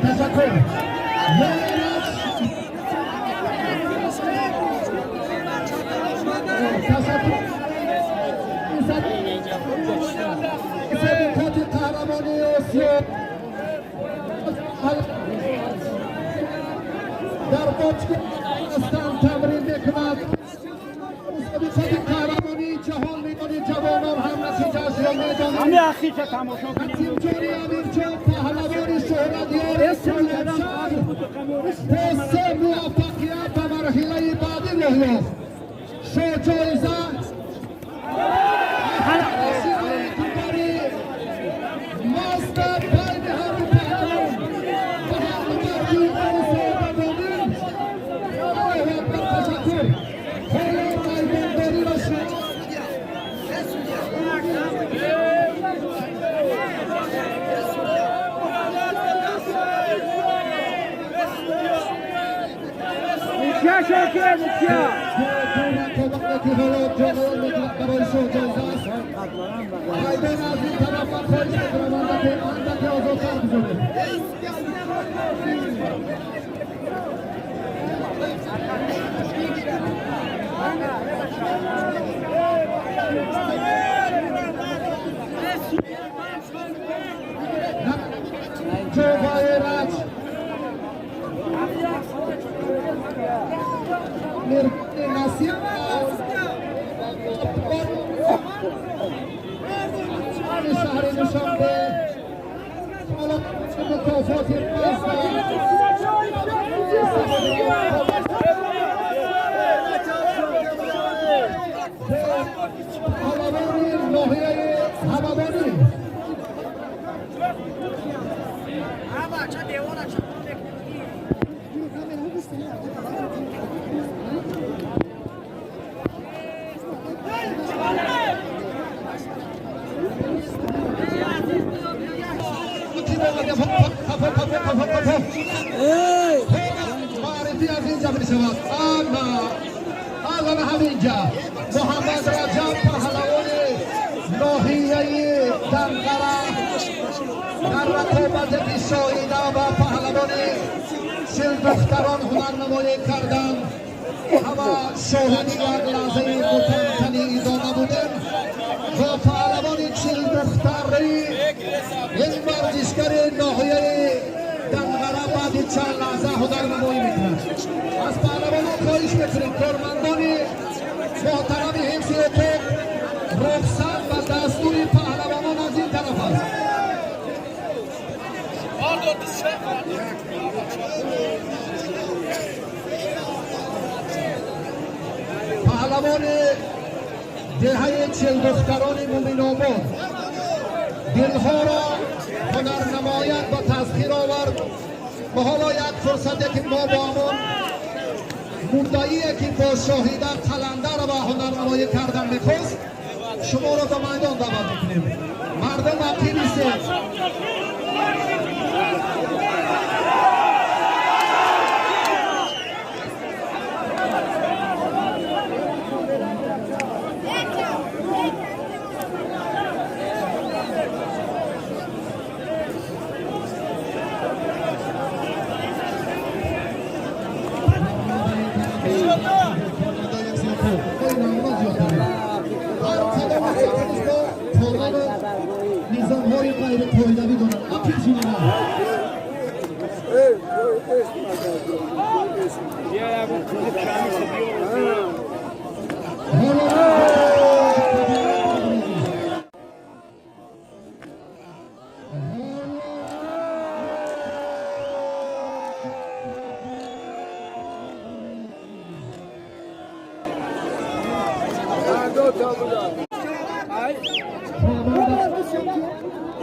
Ташаккур. Ё Эраҷ. Ташаккур. Мусобиқоти қаҳрамонии Осиё дар Бочкистан тамрин мекунад. Мусобиқоти қаҳрамонии ҷаҳон миёни ҷавонон ҳам натиҷаашро медонем. Ҳами ахиша тамошо кунем. Ҳакимҷони Амирҷон, паҳлавони шӯҳратёри Кӯлобшаҳр, бо се муваффақият ба марҳилаи баъдӣ роҳ ёфт. Шоҳҷоиза дигари Мазда байни ҳарду паҳлавон ба ҳарду мардӣ мусобиқадонӣ. Аллоҳу акбар, ташаккур. Ҳоло майдондориро шумо Ничья, Шокер, ничья! Рақобате ки ҳоло ҷараён мегирад, барои шоҳҷоиза аст. Майдон аз ин тараф, ман хоҳиш мекунам, андаке андаке озодтар бизоред. Ҷова Эраҷ Насиб шаҳри Душанбе ҳоло мукофоти Мазда паҳлавони ноҳияи Ҳамадонӣ. Ча девона ча. Қафо, қафо, қафо, қафо. Муаррифӣ аз инҷа мешавад. Ама алан ҳаминҷа Муҳаммад Раҷаб, паҳлавони ноҳияи Данғара, дар рақобате ки Шоҳида ва паҳлавони Чилдухтарон ҳунарнамоӣ карданд, ҳама шоҳиди як лаҳзаи мутантани идома будем. Бо паҳлавони Чилдухтари ин варзишгари ноҳияи Данғара баъди чанд лаҳза ҳунарнамоӣ мекунад. Аз паҳлавонон хоҳиш мекунем, кормандони муҳтарами ҳифзи ҳуқуқ, рухсат ва дастури паҳлавонон аз ин тараф аст. Паҳлавони деҳаи Чилдухтарони Муминобод дилҳоро ҳунарнамоят ба тасхир овард ва ҳоло як фурсате ки мо бо ҳамон муддаие ки бо Шоҳида Қаландарова ҳунарнамоӣ кардан мехост, шуморо ба майдон даъват мекунем. Мардум, ақиб истед. Ҳар қадам бо қонуну низомҳои ғайриқоидавӣ дорад. Ақиб шунава. Я ягон қизиқ шамиси биёр. Ҳоло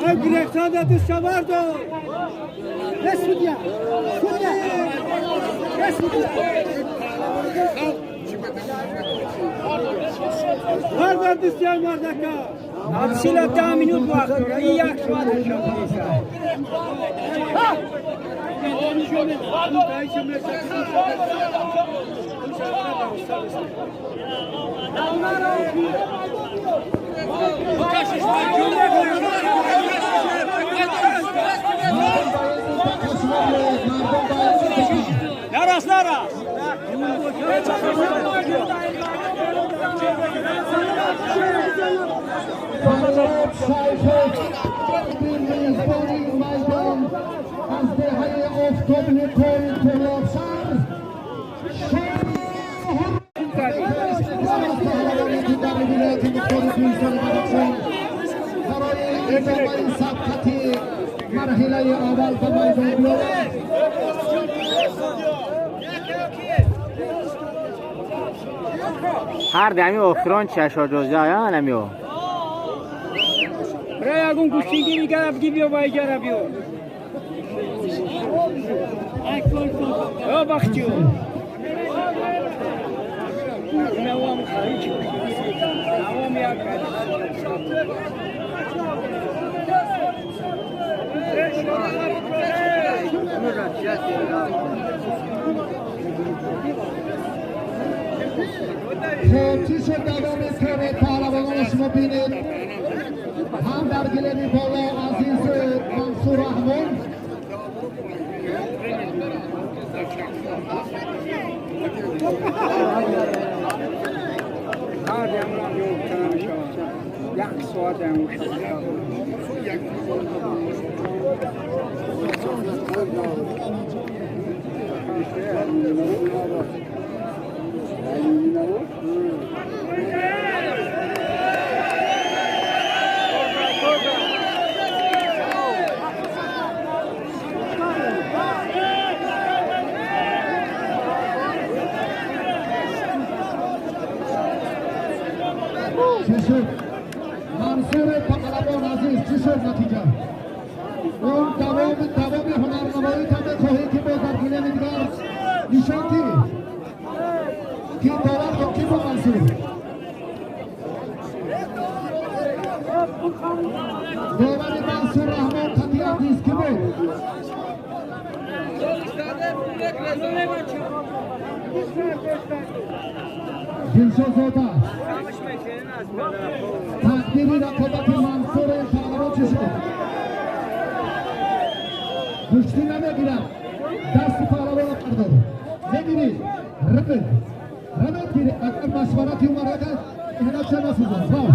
Ай, гирехтан дастша бардор. Судья! Судья! Судья! Бардор дастя, мардака. Абсила 10 минут вақт дора. И як соат шаб. هر دمی اخران چشا جزا یا نمیو برای اگون گوشتیگیری گرب گی بیو بای گرب بیو او بختیو نوام خارج نوام یک چی شد دوام کار پهلوانان شما بینید هم در گلمی بالا عزیز منصور رحمان یک ساعت هم چه شد منصور پهلوان عزیز چه شد نتیجه اون دوام هنرنمایی تا بخواهی که با در گلم دیگر نشان دی کی داور خب کی با منصور داور منصور رحمان تطی عزیز کی بود دلشاد زاده تقدیری رقابت منصور پهلوان چه شد؟ گوشتی نمیگیرد دست پهلوان را بردار نمیری رمد رمد گیره اگر مشورتی اومد اینا چه نسوزن خواهی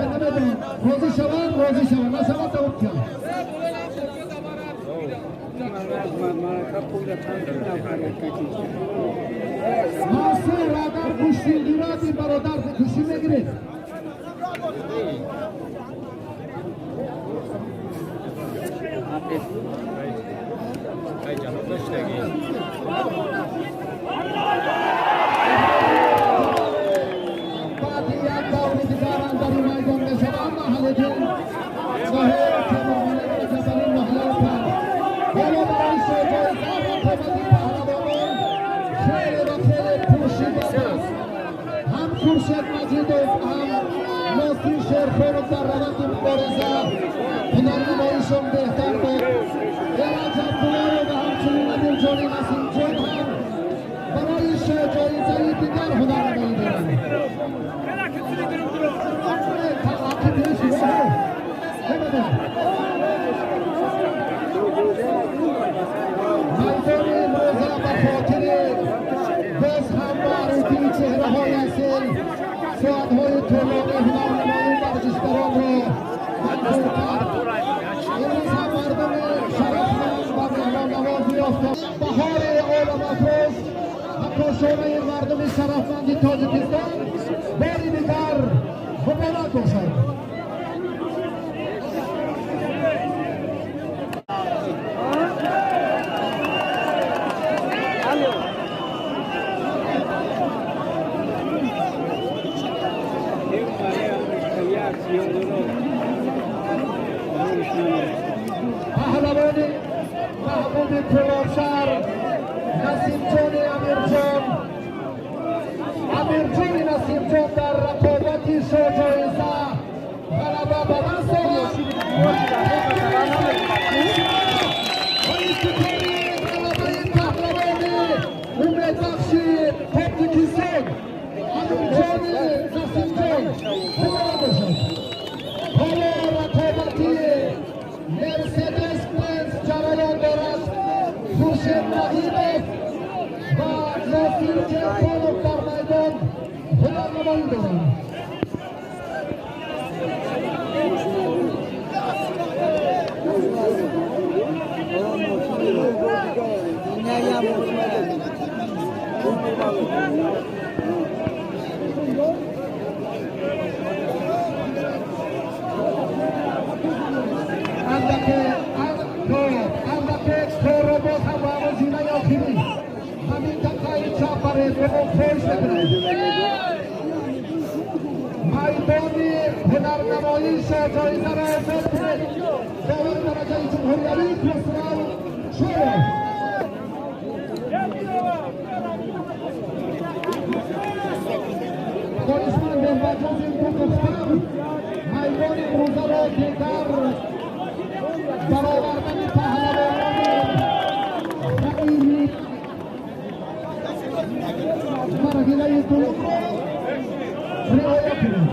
نمیدونم روزی شوند روزی شوند نشوند دوام کن منصور اگر گوشتی گیرد این برادر گوشتی میگیرید بعد یک دور دیگر در میدان میشوند محلتون ظاهر تیمورخانه جبلی محله پر حالا برای شجاعت رقابت پهلوانان خیلی و خیلی پرشیده است هم خورشید مجیدوف هم ناصر شیرخانوف در روند مبارزه هنرنماییشون بهتر بود ایرج عبدالله و همچنین امیرجان نسیمجان هم برای جایزه دیگر هنرنمایی دارند. میدان موزه به خاطر باز هم معرفی چهره های اصیل ساعتهای طولانی هنرنمایی ورزشکاران را منظور کرد. امروز هم مردم شرفمند و مهمان نواز یافتند. بهار عالم افروز و کاشانه مردم شرفمند تاجیکستان باری دیگر مبارک باشد. پهلوان محبوب کلابشهر نسیمجان امیرجان امیرجان نسیمجان در رقابت شجاعزه غلبه به دست آورد و افتخار غلبه پهلوان امیدبخش تاجیکستان امیرجان نسیمجان مبارک باشد. حالا رقابتی مرسدس بنز جریان دارد. خورشید مجیدوف Ҷерполов дар майдон ҳунарнамоӣ доранд. майдони ҳунарнамоии шоҳҷоиза را озод кунед. Довар дараҷаи ҷумҳуриявӣ Хусрав Шоев. Донишмандем, ба ҷуз ин ду духтар майдони имрӯзаро дигар баровардани паҳлавонони ғайри марҳилаи дуюмро риоя кунед.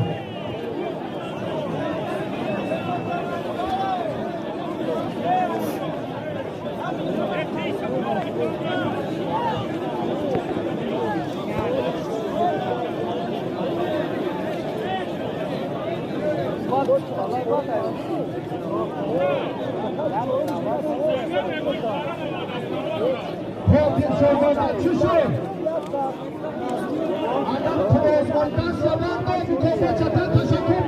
خب شاهزاده چی شد؟ اگر توازمانده شوند مکافات چطور؟ تشکر،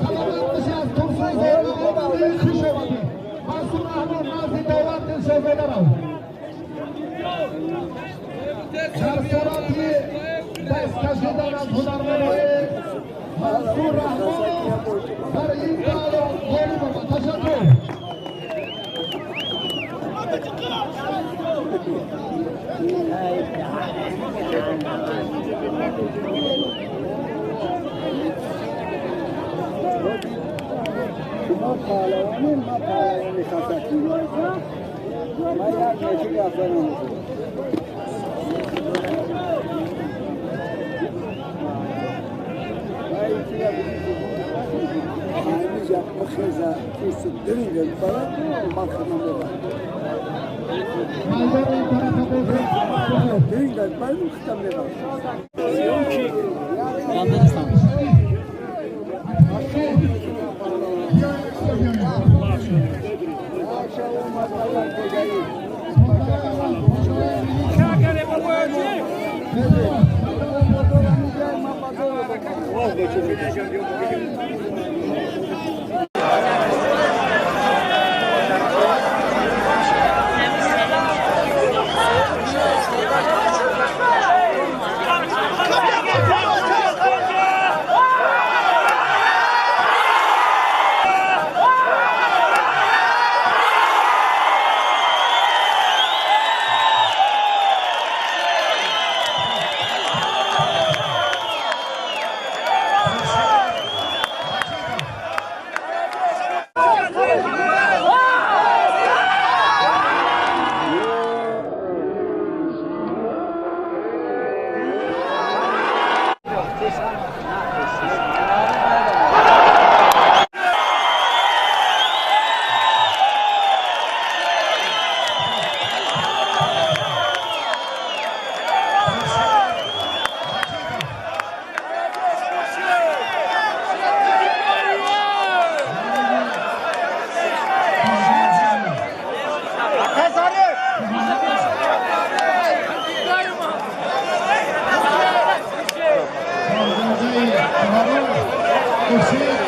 سلامت باشی. از ترسوزاده آمدی، خوش آمدی. منصور رحمان نزد داور دلشازاده رو در صورتی دست کشیدن از هنرنمایی منصور رحمان در این دار غالب آمد. تشکر. ما پهلوانیم، ما پهلوانی خسکی. ما یک مشکل افغانم. Хуршид.